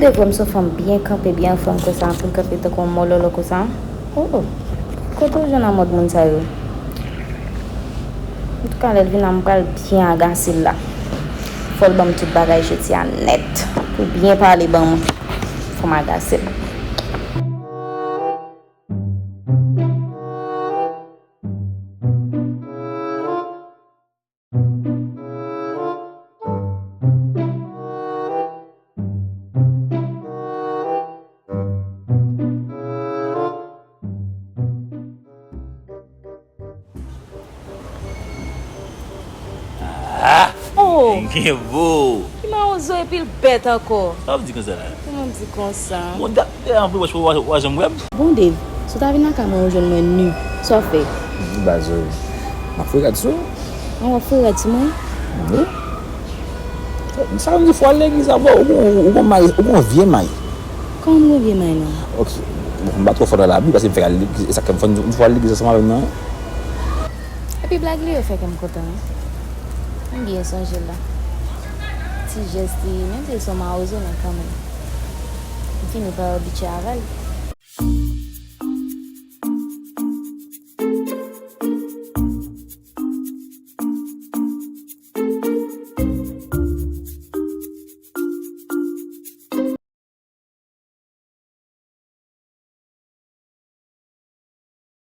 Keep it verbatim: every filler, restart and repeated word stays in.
Vrèman, m se yon fanm byen kanpe, byen anfòm konsa, pou m kanpe tankou yon mòlòlò konsa. Oh, oh. Kote w jwenn a mòd moun sa yo? Antouka, lè l vin la, m pral byen agase l la. Fò l ban m tout bagay jodi a nèt. Pou l byen pale ban mwen. Fò m agase l. Ah! Oh! Gen bo! Ki mawozo epi l bèt ankò. Sa w ap di konsa la? Kòman m di konsa? Bon, dat dèyè anpil wè w pa janm wè m. Bon, Dave, si w ta vin lakay mwen, ou jwenn mwen ni. Sa w fè? Di baz, m ap fè rad sou. An, w ap fè rad sou mwen? Wi. Sa vle di fò w al legliz avè w, ou gon, ou gon may, ou gon vye may. Kòman m gon vye may non? Ok. Bon, m pa twò fò nan Labib, paske m fèk al legliz, e sa k fè m fò n fò al legliz ansanm avè m nan. Epi blag li yo fè kè m kontan wi. M byen sonje l la. Ti jès li, menm si l se yon mawozo, men kanmenm. M fini pa abitye avè l.